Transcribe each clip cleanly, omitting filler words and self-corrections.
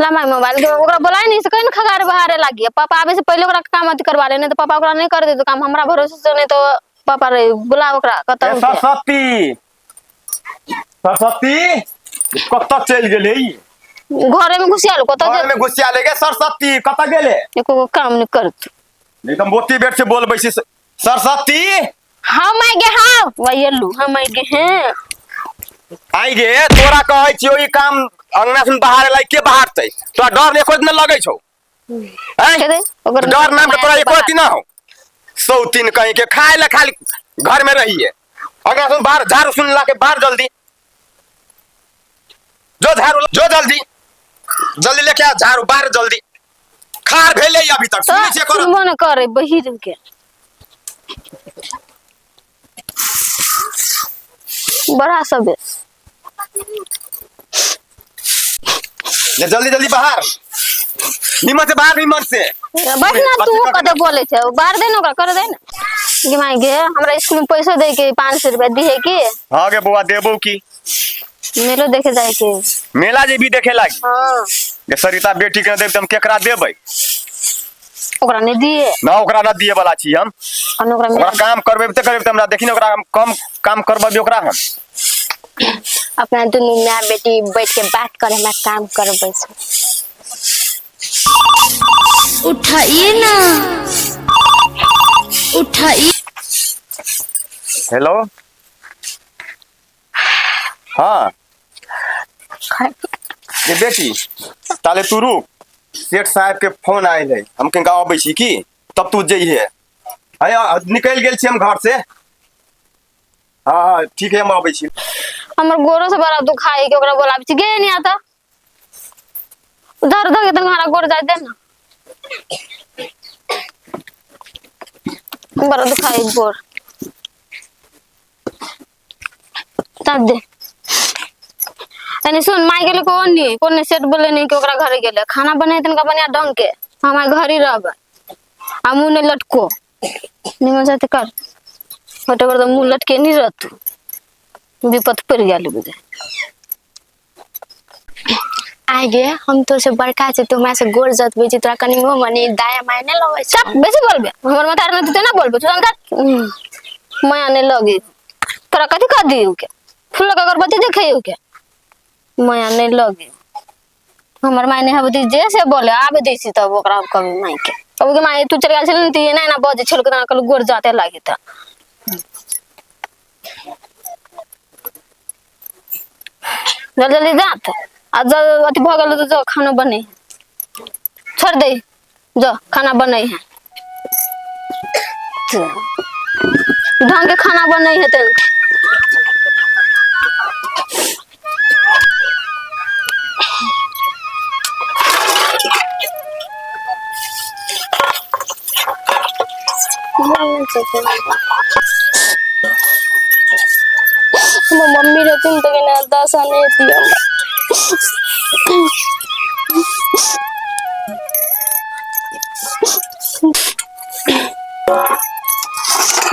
ला माय मोबाइल के ओकरा बोलाय नहीं से कहीं खगारे बहारे लागी। पापा आवे से पहले ओकरा काम अथी करवा ले, नहीं तो पापा ओकरा नहीं कर देतो काम हमरा भरोसे से, नहीं तो पापा रे बुला ओकरा कतौ ए के। सरस्वती, सरस्वती कतऽ चलि गेलै ई? घरे में घुसियालो कतौ घर में घुसिया ले गे सरस्वती, कतऽ गेलै? एको गो काम नहीं करत। एकदम बोती बेट से बोलबै छी सरस्वती। हम आइ गे, हाँ वही हम आइ गे हैं। आई गे तोरा कहै छियौ ई काम अंगना से बाहर एलै के बाहरतै? तोरा डर एको दिन लगै छौ? आँय? के दे, ओकर डर नाम के तोरा एको बाहर। दिन ना हो। सौतीन कहीं के खाए ला खाली घर में रहिए, अंगना से बाहर झाड़ू सुन ला के बाहर जल्दी जो, झाड़ू जो जल्दी जल्दी लेके आ झाड़ू बाहर जल्दी। खार भेलै अभी तक सुनै छियै करत? सुनबो न करे बहिर के बड़ा सब। ले जल्दी जल्दी बाहर, निमन से बाहर, निमन से बैठ ना तू, कते बोले छे बाहर दे ना ओकरा कर दे ना। गे माय गे, हमरा स्कूल में पैसा दे के 500 रुपया दिहे के? हाँ गे बौआ देबौ की। मेलो देखे जाए के। मेला जेबी देखे लागी? हाँ। गे सरिता बेटी के देब त हम केकरा देबै? ओकरा नहीं दिए। ना ओकरा ना दिए वाला छी हम। और ओकरा ओकरा काम करबे त करबे त हमरा देखी ने ओकरा हम कम काम करबे ओकरा हम। अपना दुनू माय बेटी बैठ के बात करे, हमरा काम करबै से। उठाइए ना, उठाइए। हेलो, हाँ ये बेटी ताले तू रुक, सेठ साहब के फोन आयल है, हम कहीं गाँव अबै छी की तब तू जइहे। है निकलि गेल छी हम घर से। हाँ हाँ ठीक है, हम अबै छी। हमर गोरो से बड़ा दुखाई के ओकरा बोलाबै छी गे नहीं आता उधर उधर के तनका हमरा गोर जाय दे ना, बड़ा दुखाई गोर तब दे। एने सुन, माय गेले कोन नहीं कोन नहीं सेठ बोले नहीं कि ओकरा घरे गेले खाना बने तनका बढ़िया ढंग के, हम आइ घर ही रहबै आ मुँह नहीं लटको, निमन से कर होटे पर तो मुँह लटके नहीं रहतू, विपत पड़ गेल बुझे। आइ गे, हम तो से बड़का छी, तू हमरा से गोर जतबै छी, तोरा कनियो मनी दाया माया नहि लगै छै? चुप, बेसी बोलबे हमर माथा आर में ना बोलबे तू तनका माया नहीं लगे तोरा, कथी कर दियौ के फूल के अगरबत्ती देखैयौ के माया नहीं लगे। हमर माय नहीं हबती जे से बोले आबे दै छी तब ओकरा कभी माय के कभी के माय तू चल गेल छल ने त एना एना बजे छल के कहलु गोर जाते लागे त जल्दी जल्दी जात आ जब अथी भऽ गेल तऽ जो खाना बने छोड़ दे, जो खाना बने है ढंग के खाना बने है तेन। हमर मम्मी रहथिन तऽ केना दशा नहि हेती हमर।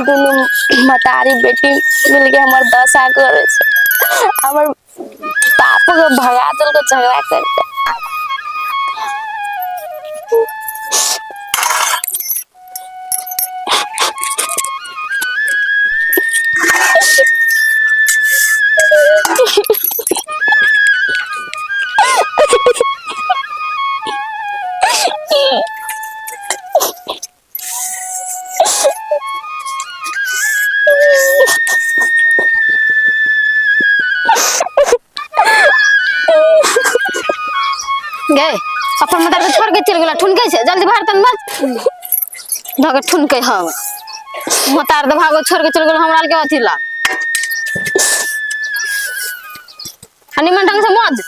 दुनू महतारी बेटी मिलके हमर दशा करै छै, हमर बाप के भगा देलकै झगड़ा करके। गे अपन मदर के छोड़ के चल गेला, ठुनकै छै जल्दी बाहर तन बस धके ठुनकै हव मतार दे भागो छोड़ के चल गेल हमरा के अथी लाग आ निमन ढंग से मज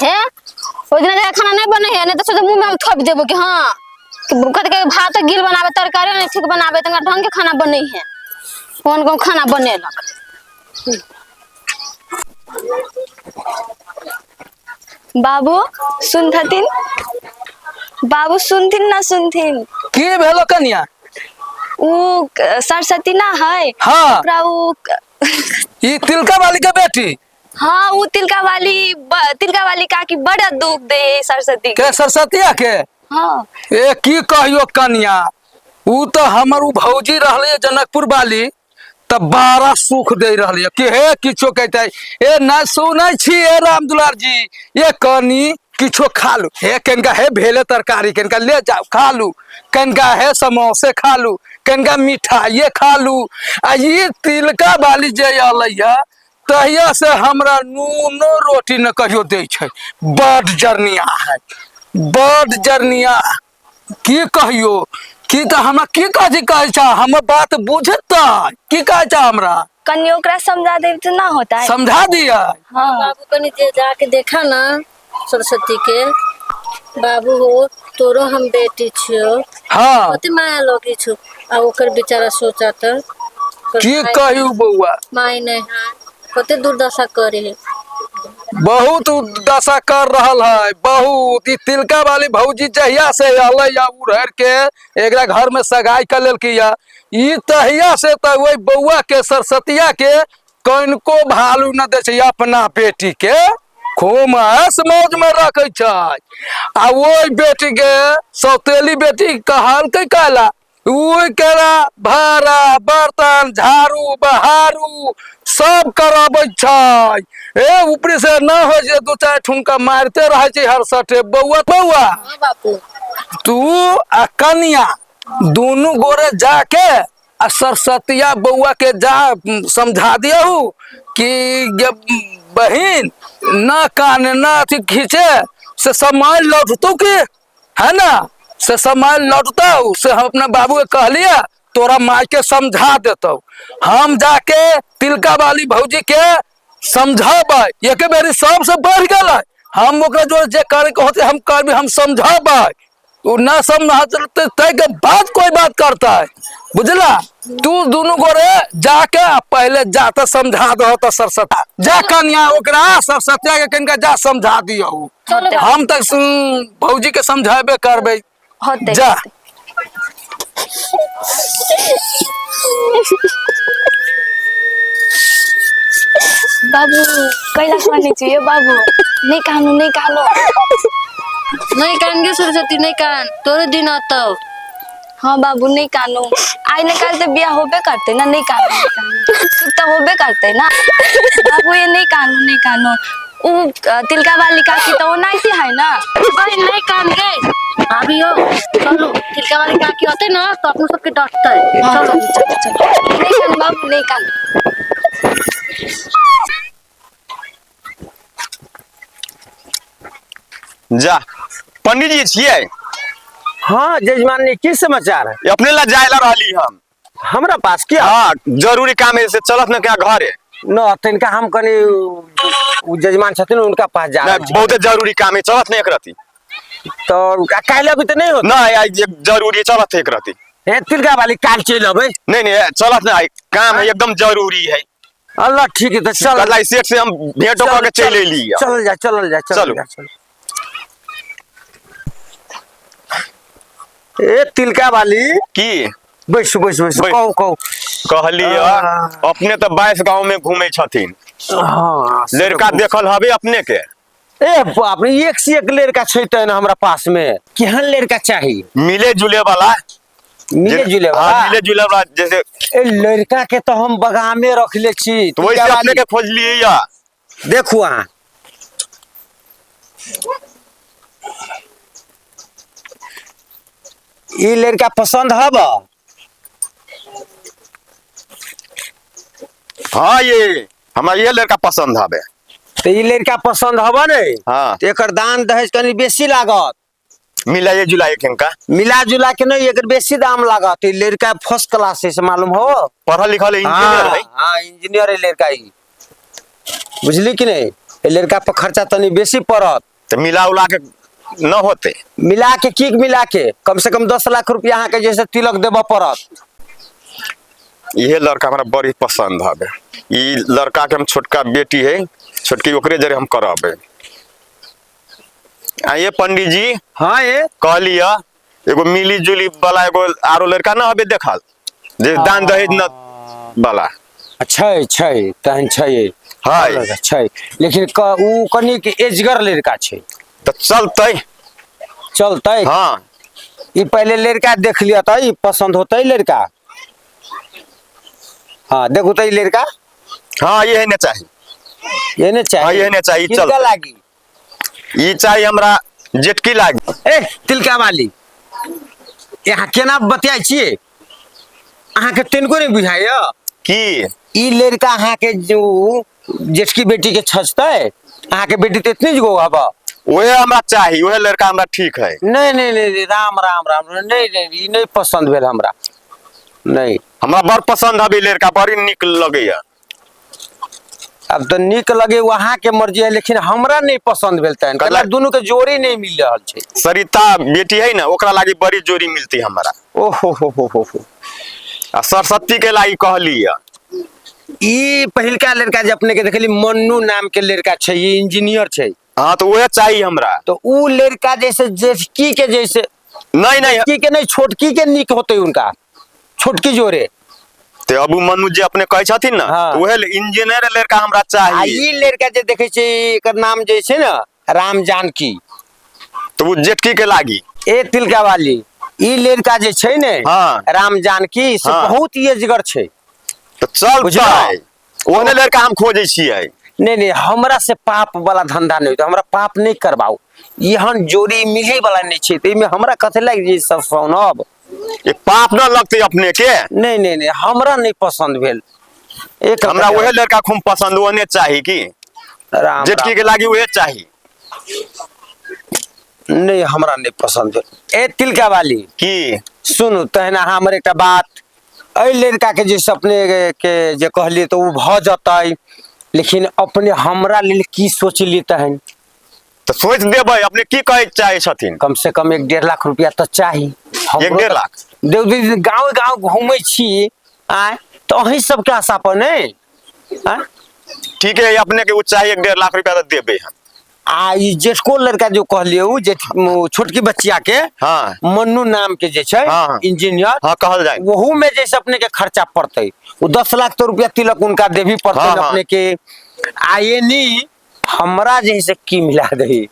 हे। ओहि दिना जाके खाना नहीं बने है, नहीं तो सोचे मुंह में हम थोप देबो कि हाँ कि कथी के भात गिल बनावे, तरकारी नहीं ठीक बनावे, तंगा ढंग के खाना बने है, कौन कौन खाना बनेलक। बाबू सुनथिन, बाबू सुनथिन ना सुनथिन? की भेलो कनिया? उ सरस्वती ना है? हाँ। ओकरा उ ई तिलका वाली के बेटी? हाँ वो तिलका वाली तिलका वाली काकी बड़ा दुख दे सरस्वती के सरस्वतिया के? हाँ। ए की कहियो कन्या, उ तो हमर उ भौजी रहले जनकपुर वाली, त बारह सुख दे रहले कि हे किछो कहते ए ना सुनै छी ए रामदुलार जी, ये कनी किछो खा लू, हे कनका हे भेले तरकारी कनका ले जाओ खा लू, कनका हे समोसे खा लू, कनका मिठाइये खा लू। आ ये तिलका वाली जे अलै है तहिया से हमरा नूनो रोटी न कहियो दै छै। बड जरनिया है, बड जरनिया, की कहियो की त हमरा की कहै कहै छ, हमर बात बुझतै की कहै छ हमरा? कनी ओकरा समझा देब तो ना होता है। समझा दिया। हाँ। बाबू कनी जे जाके देखा ना सरस्वती के, बाबू हो तोरो हम बेटी छियो। हाँ। कते माया लगी छो, आ ओकर बेचारा सोचा त की कहियो बौआ, माई नहीं है, कते दुर्दशा करे है, बहुत दशा कर रहल है बहुत। ई तिलका वाली भौजी जहिया से अलै या उड़हर के एकरा घर में सगाई कर लेलकी या, ई तहिया से त वही बौआ के सरस्वतिया के कनको भालू न दै छै, अपना बेटी के खूब ऐश मौज में रखे छै। आ वही बेटी के सौतेली बेटी कहलकै कहला ओहि केरा भाड़ा बर्तन झाड़ू बहारू सब कराबै छै। ए ऊपरे से न होइ छै, दू चारि ठुनका मारिते रहै छै हर सटे। बौआ बौआ बापू तू आ कनिया दुनू गोरे जाके आ सरस्वतिया बौआ के जा समझा दियहु कि गे बहिन न कान न अथी खींचे से सामान लौटतौ की है ना, से सामान लौटतौ से हम अपना बाबू के कहलिए तोरा माय के समझा देतौ। हम जाके तिलका वाली भौजी के समझाबै, एक बेरी सबसे बढ़ गेलै, हम ओकरा जो जे करे के होते हम करबे, हम समझाबै। उ ना समझते तै के बाद कोई बात करता है, बुझला? तू दुनू गोरे जाके पहले जाते समझा दो तो सरस्वती जा कन्या ओकरा सरस्वतिया के कनिका जा समझा दियो। हम तक भौजी के समझाबे करबे। होते जा। बाबू कैला कहने चाहिए बाबू, नहीं कानू नहीं कानू नहीं कान गे सरस्वती नहीं कान, तोरे दिन आतो। हाँ बाबू नहीं कानू, आई ने काल तो बियाह होबे करते ना, नहीं कानू नहीं कानू सुख तो होबे करते ना बाबू, ये नहीं कानू नहीं कानू। उ तिलका वाली काकी तो ओनाइते है ना। भाई नहीं कान गे अभी हो, चलो तिलका वाली काकी होते ना तो अपने सबके डांटते। हाँ, चलो चलो चलो नहीं कानू बाबू नहीं कानू। जा पंडित जी छियै? हाँ जजमान की समाचार है? अपने ला जाय ला रहली हम। हमरा पास क्या? हाँ जरूरी काम है से चलत न क्या घरे न तनिका हम कनी उ जजमान छथिन उनका पास जा रहल छी। बहुत जरूरी काम है, चलत नहीं एक रति। तो काल्हि अभी तो नहीं होत? नहीं आई जरूरी है, चलत एक रति। हे तिलका वाली काल्हि चलि अबै? नहीं नहीं चलत नहीं, काम है एकदम जरूरी है। अल्लाह ठीक है तो चल। अल्लाह सेठ से हम भेंटो करके चलि एली। चलल जा चलल जा चलल जा। ए तिलका वाली की बैसु बैसु बैसु कहू कहू। कहली अपने तो 22 गांव में घूमे छथिन। हाँ लड़का देखल हबे अपने के? ए बाप रे एक से एक लड़का छै तहन हमरा पास में। केहन लड़का चाही? मिले जुले वाला। मिले जुले वाला? हाँ मिले जुले वाला। जैसे ए लड़का के तो हम बगामे रखले छी। तो वैसे अपने के खोजलिए या देखू अहाँ। ई लड़का पसंद हब? हाँ ये हमरा ये लड़का पसंद हबे। तो ई लड़का पसंद हब ने? हाँ। तो एकर दान दहेज कनी बेसी लागत। मिलाइए जुलाइए के मिला जुला के नहीं, एकर बेसी दाम लागत। ई लड़का फर्स्ट क्लास है से मालूम हो, पढ़ल लिखल इंजीनियर है। हाँ इंजीनियर है लड़का ई, बुझली कि नहीं? ई लड़का पर खर्चा तनी बेसी पड़त। तो मिला उला के न होते? मिला के की मिला के कम से कम 10 लाख रुपया अहाँ के जैसे तिलक देबऽ पड़त। ये लड़का हमरा बड़ी पसंद हबे। ई लड़का के हम छोटका बेटी है, छोटकी ओकरे जरे हम करबे। आ ये पंडित जी। हाँ ये कहलिए एगो मिली जुली वाला एगो आरो लड़का न हबे देखल जे दान दहेज न वाला। छै छै तहन छै। है। छै, लेकिन उ कनिक एजगर लड़का छै। तऽ चलतै। चलतै। हाँ। ई पहले लड़का देख लिअ तऽ ई पसंद होतै लड़का। हाँ देखू तऽ ई लड़का। हाँ ये ने चाही। ये ने चाही। हाँ, ये ने चाही, किनका चलतै। लागी? ई चाही हमरा जेटकी लागी। ए तिलका वाली, यहाँ केना बतियाइ छियै? अहाँके तनिको नहि बुझाइया की? ई लड़का अहाँके जो जेठकी बेटी के छजतै, अहाँके बेटी तऽ एतनी गो हब। ओहे हमरा चाही, ओहे लड़का हमरा ठीक है। नहीं नहीं नहीं नहीं, राम राम राम, नहीं नहीं, ई नहीं पसंद भेल हमरा। नहीं हमरा बड़ पसंद हबे लड़का, बड़ी नीक लगैया। अब तो नीक लगे वहाँ के मर्जी है, लेकिन हमरा नहीं पसंद भेल तहन। कला- कला दोनों के जोड़ी नहीं मिल रहल छै। सरिता बेटी है ना, ओकरा लागी बड़ी जोड़ी मिलती हमरा। ओहो हो हो हो हो। आ सरस्वती के लागी कहली है। ई पहिलका लड़का जे अपने के देखली मन्नू नाम के लड़का छै, ई इंजीनियर छै। हाँ तो वह चाहिए हमरा। तो ऊ लड़का जैसे जेठकी के जैसे नहीं नहीं, जेठकी के नहीं, छोटकी के नीक होते उनका, छोटकी जोड़े। ते अब उ मनु जे अपने कहै छथिन ना, हाँ। वह इंजीनियर लड़का हमरा आ चाहिए। ई लड़का जे देखै छै एकर नाम जे छै ना राम जानकी, तो उ जेठकी के लागी। ए तिलका वाली ई लड़का जे छै ने, हाँ। राम जानकी से हाँ। बहुत एजगर छै। तो चल बुझलहुँ? ओहने लड़का हम खोजै छियै। नहीं नहीं, हमरा से पाप वाला धंधा नहीं होता, हमरा पाप नहीं करबाओ। एहन जोड़ी मिले वाला नहीं छै, तऽ एहिमे हमरा कथी लागि जे सब सौनब? ये पाप न लगते अपने के। नहीं नहीं नहीं, हमरा नहीं पसंद भेल। एक हमरा वह लड़का खूब पसंद, ओहने चाही की राम, जेठकी राम। के लागी वह चाही। नहीं हमरा नहीं पसंद भेल। ए तिलका वाली की सुनू तहन अहाँ हमर एकटा बात, एहि लड़का के जे अपने के जे कहलियै तऽ ओ भऽ जतै, लेकिन अपने हमरा लेल की सोचलियै तहन? तो सोच देबै अपने की कहै चाहे छथिन। कम से कम 1-1.5 लाख रुपया तऽ चाही। 1-1.5 लाख? देव दीदी गाँव गाँव घूमै छी आँय, तऽ अहीं सबके आशा पर नहि आँय? ठीक है, अपने के ओ चाही 1-1.5 लाख रुपया तऽ देबै हम। आ ई जेठको लड़का जो कहलियै उ जेठ छोटकी बच्चिया के, हाँ। मन्नू नाम के जे छै, हाँ, हाँ। इंजीनियर, हाँ, कहल जाए। ओहू में जैसे अपने के खर्चा पड़तै, उ 10 लाख तो रुपया तिलक उनका देवी पड़तै। हाँ, हाँ। अपने के। आ ये नी हमरा जे से की मिला दही,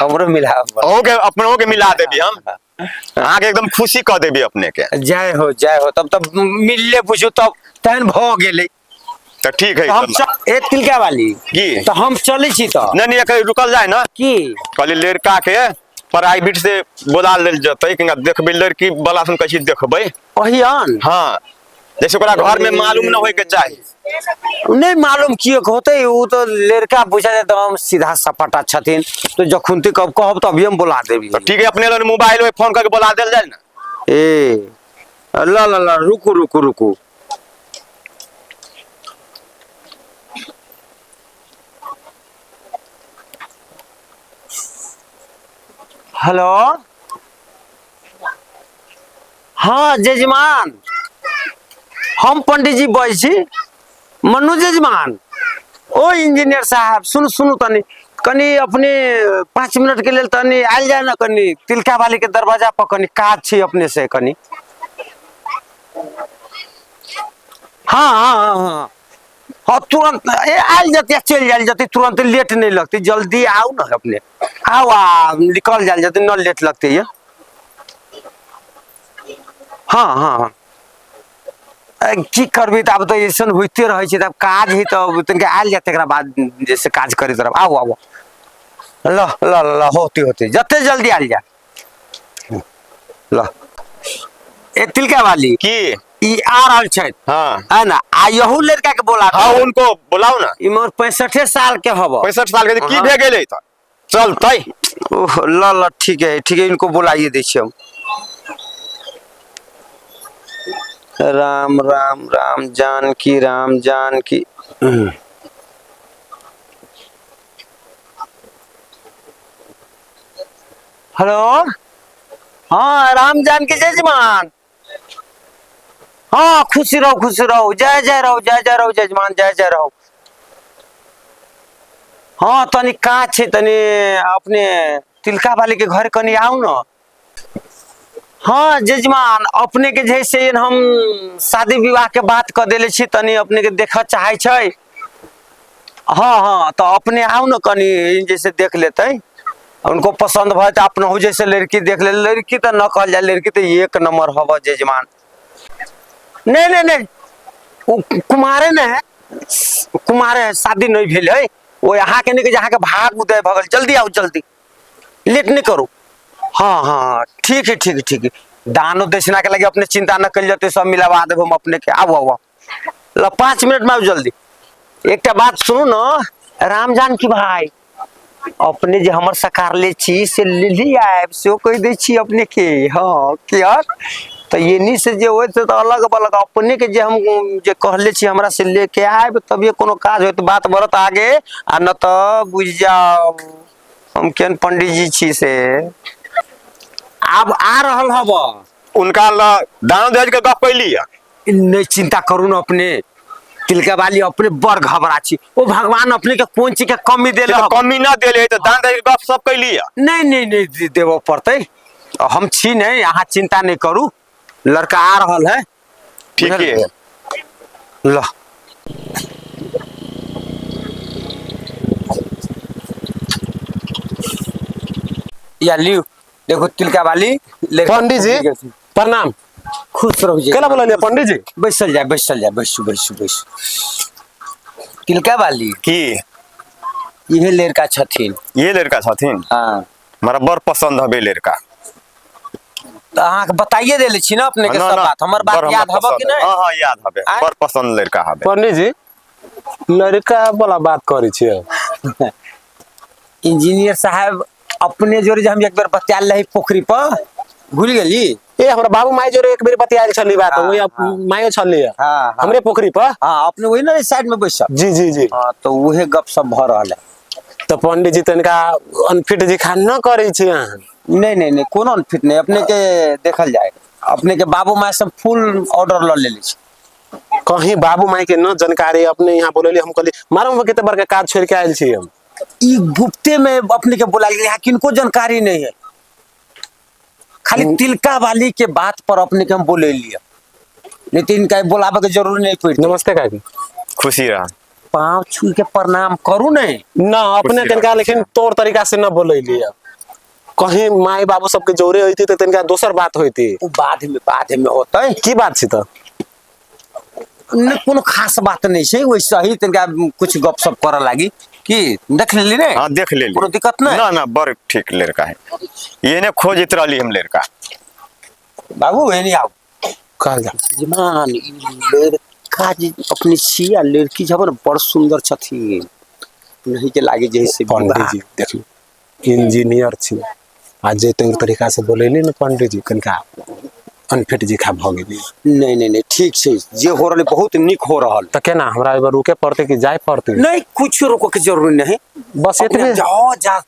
हमरो मिला अहूँ के अपनों के मिला देबी हम, अहाँके एकदम खुशी कऽ देबी अपने के। जय हो जय हो, तब तब मिलले बुझू तब तहन भऽ गेलै। तऽ ठीक है। हम ए तिलका वाली की? तऽ हम चलै छी तऽ। नहीं नहीं, एक रुकल जाए ना। की? कहली लड़का के प्राइवेट से बोला लेल जतै, कि देखबै लड़की वाला से कहै छी देखबै। ओहियन? हाँ, जैसे ओकरा घर में मालूम न होय के चाही। नहीं मालूम किए होते, उ तो लड़का पूछा जाए तो हम सीधा सपाटा छथिन, तो जखुनती कब कहब तभी हम बोला देबी। तो ठीक है, अपने लग मोबाइल में फोन करके बोला देल जाए ना। ए ला ला ला, रुकू रुकू रुकू। हेलो, हाँ जजमान, हम पंडित जी बजै छी, मन्नू जजमान। ओ इंजीनियर साहब सुनू सुनू तनी कनी अपने 5 मिनट के लेल तनी आयल जाय ना, कनी तिलका वाली के दरवाजा पर कनी काज छै अपने से कनी। हाँ हाँ हाँ हाँ हाँ, तुरंत ए आयल जते चलि जायल जते, तुरंत लेट नहीं लगते, जल्दी आओ ना अपने, आओ आ निकल जायल जते, न लेट लगते ये। हाँ हाँ हाँ, की करबी तऽ आब तऽ अइसन होइते रहै छै, तऽ आब काज है तऽ तनिका आयल जाय तकरा बाद जैसे काज करैत रहब। आउ आउ, ल ल ल, होते होते जते जल्दी आयल जाय। ल ए तिलका वाली की? ई आ रहल छथि। हाँ। है ना, आ यहू लड़का के बोला। हाँ, उनको बोलाओ ना। इमर 65 साल के हब। 65 साल के की हाँ। भे गेलै तऽ चलतै। ओह ल ल, ठीक है ठीक है, इनको बोलाइए दै छियै हम। राम राम राम जानकी राम जानकी। हेलो, हाँ राम जानकी जजमान। हाँ खुशी रहो खुशी रहो, जय जय रहो जय जय रहो जजमान, जय जय रहो। हाँ तनी काज छै, तनी अपने तिलका वाली के घर कनी आउ न। हाँ जजमान, अपने के जे से हम शादी विवाह के बात क देले छी, तनी अपने के देखऽ चाहे छै। हाँ हाँ, तो अपने आउ न कनी जैसे देख लेते, उनको पसंद भए तऽ अपनहु जैसे लड़की देख ले। लड़की तऽ न कहल जाय, लड़की तऽ एक नंबर हब जजमान। नहीं नहीं नहीं, ओ कुमारे ने है, कुमारे है, शादी नहीं भेल है। ओ अहाँके नहि कि अहाँके भाग उदय भऽ गेल। जल्दी आउ, जल्दी, लेट नहीं करू। हाँ हाँ, ठीक है ठीक है ठीक है। दानो दक्षिणा के लगे अपने चिंता न कल जते, सब मिलवा देब हम अपने के। आउ आउ आउ, ल 5 मिनट में आउ जल्दी। एकटा बात सुनू न राम जानकी भाई, अपने जे हमर सकार ले छी से लेली आयब, सेहो कहि दै छी अपने के। हाँ किया तऽ एनी से जे होइत तऽ अलग बलग, अपने के जे हम जे कहले छी हमरा से लेके आयब तभिए कोनो काज होइत, बात बढ़त आगे, आ न तऽ बुझि जाउ हम केहन पंडीजी छी से। आब आ रहल हब उनका ल दान दहेज के गप कैली है। नहीं चिंता करू न अपने, तिलका वाली अपने बड़ घबरा छी। ओ भगवान अपने के कोन चीज के कमी देले तो हब? कमी ना देले तो दान दहेज के गप सब कैली है। नहीं नहीं नहीं, देबऽ पड़तै, हम छी नहीं, अहाँ चिंता नहीं करू, लड़का आ रहल है। ठीक है ल या लियो, देखो तिलका वाली पंडित जी प्रणाम। खुश रहू जी। केना बोललियै पंडित जी? बैसल जाय, बैसल जाय, बैसू बैसू बैसू। तिलका वाली की इहे लड़का छथिन। ये लड़का छथिन? हाँ। हमरा बड़ पसंद हबे लड़का। तऽ अहाँके बताइए देले छी ना अपने के ना, सब ना, बात, हमर बात बड़ हमरा याद हबऽ पसंद कि नहीं? हाँ हाँ याद हबे, आँय? बड़ पसंद लड़का हबे। पंडित जी लड़का वाला बात करै छियै? इंजीनियर साहब अपने जोरे जे हम एक बेर बतियाल रही पोखरी पर, भूल गेली? ए हमरा बाबू माई जोरे एक बेर बतियाल छली बात, हाँ, वही हाँ। माइयो छली हाँ, हाँ। हमरे पोखरी पर। हाँ अपने वही ना साइड में बैसल। जी जी जी। हाँ तो उहे गप सब भऽ रहल है। तऽ पंडित जी तनिका अनफिट जी खा न करै छी अहाँ? नहीं नहीं नहीं, कोनो अनफिट नहीं, अपने के देखल जाए, अपने के बाबू माय सब फुल ऑर्डर ल लेले छी। कहीं बाबू माई के न जानकारी अपने यहाँ बोलली, हम कहली मारो कते बड़का काज छोड़ के आयल छी हम। ई गुप्ते में अपने के बोला गेल, यहाँ किनको जानकारी नहीं है, खाली तिलका वाली के बात पर अपने के हम बोले लिया, नहीं तो इनका बोलावे के जरूरी नहीं पड़ती। नमस्ते काकी। खुशी रह। पाँव छू के प्रणाम करू नहीं न अपने खुशी तनिका रह, लेकिन तौर तरीका से न बोलैली, कहीं माई बाबू सबके जोरे होती तो तनिका दोसर बात होती। उ बाद में होतै। की बात छी तऽ? नहीं कोनो खास बात नहीं छै, वैसे ही तनिका कुछ गप सप करऽ लागी की देख लेली ने? हाँ देख लेली। कोनो दिक्कत नहीं? ना ना, बड़ ठीक लड़का है, ये ने खोजत रहली हम लड़का। बाबू एनी आओ। कहल जा। जमान ई लड़का जे अपने छी आ लड़की जब ने बड़ सुंदर छथिन, नहीं के लागे जे से पंडित जी देखियो इंजीनियर छी आ जे तौर तरीका से बोलैली ने पंडित जी कनिका अनफिट जी खा भऽ गेली। नहीं नहीं नहीं ठीक छै, जे हो रहल बहुत नीक हो रहल। तऽ केना हमरा एक बार रुके पड़तै कि जाय पड़तै? नहीं कुछ रोके के जरूरी नहीं, बस एतबे। जाओ जा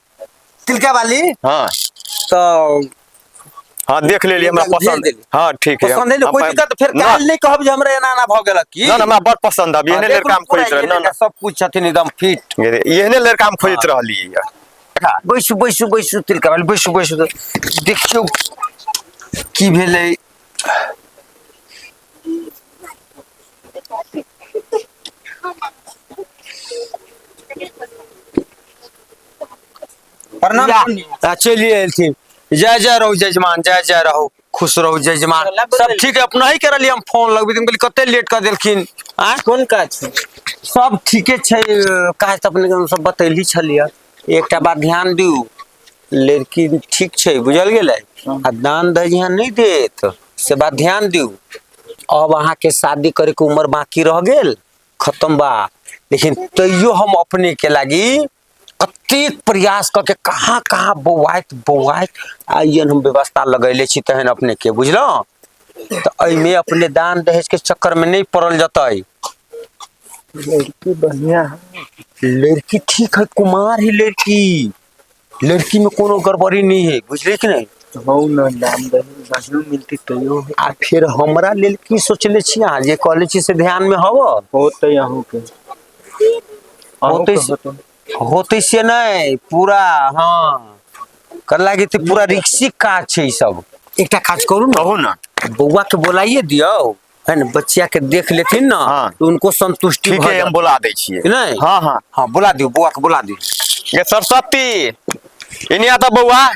तिलका वाली। हाँ तो हाँ देख लेली, हमरा भेज पसंद। देली। हाँ ठीक है, पसंद है हम कोई दिक्कत फिर ना, काल नहीं कहब जे हमरा एना एना भऽ गेल की। ना ना, हमरा बड़ पसंद हबे, हाँ, एहने देखू लड़का हम पूरा खोजत रह। ना ये ना लड़का सब कुछ छथिन एकदम फिट, एहने लड़का हम खोजत रहली। बैसू बैसू बैसू तिलका वाली बैसू बैसू, देखियौ की भेलै। प्रणाम। चलिए एलथिन। जय जय रहू जजमान, जय जय रहू, खुश रहू जजमान। सब ठीक है? अपना ही करलियै हम फोन लगबी त हम कहलियै कते लेट कर देलखिन। आँय कोन काज छै? सब ठीके छै, काज तऽ अपने के हम सब बतैली छलियै। एकटा बात ध्यान दियौ, लड़की ठीक छै बुझल गेलै, आ दान दहेज यहाँ नहीं देत, से बात ध्यान दियौ। अब अहाँके शादी करे के उम्र बाकी रह गेल, खत्म बा, लेकिन तैयो हम अपने के लागी कतेक प्रयास कऽ के कहाँ कहाँ बौआइत बौआइत आइयन हम व्यवस्था लगैले छी तहन अपने के बुझलहुँ। तऽ एहिमे अपने दान दहेज के चक्कर में नहीं पड़ल जतै। लड़की बढ़िया है। लड़की ठीक है, कुमार है लड़की, लड़की में कोनो गड़बड़ी नहीं है, बुझले कि नहीं? हो न दान दहेज बढ़िया मिलती तैयो आ फिर हमरा लेल की सोचले छी अहाँ, जे कहले छी से ध्यान में हव? होतै अहूँ के, अहूँ के होतै। होतै। होतै से नहीं पूरा, हाँ कर लागी तऽ पूरा रिक्सी काज छै ई सब। एकटा काज करू ने। कहू ना। बौआ के बोलाइए दियौ है ने, बच्चिया के देख लेथिन ना। हाँ। तो उनको संतुष्टि ठीक भऽ है, हम जात। बोला दै छियै। नहीं? हाँ हाँ। हाँ, बोला दियौ, बौआ के बोला दियौ। ये सरस्वती, इन्हें आता बउआ,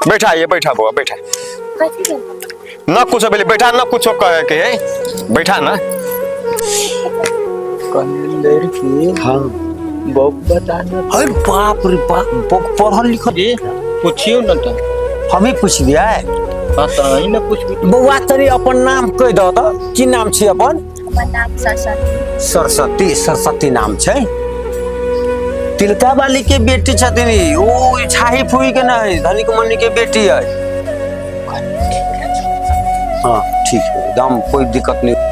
बैठा, ये बैठा बउआ, बैठा न, कुछ बोले बैठा न, कुछ कहे के है, बैठा ना। लड़की। हाँ। बौक बताना। अरे बाप रे बाप, पढ़ल लिखल। जी, पूछियो न तो। हमें पूछ दिया है। हाँ, तो अहीं न पूछबी। बौआ, तनी अपन नाम कहि दह तऽ, की नाम छी अपन? हमर नाम सरस्वती। सरस्वती, सरस्वती नाम छै। तिलका वाली के बेटी छथिन ई। ओ छाही फूही के नहीं, धनिक मनी के बेटी है। हाँ, ठीक है, एकदम कोई दिक्कत नहीं।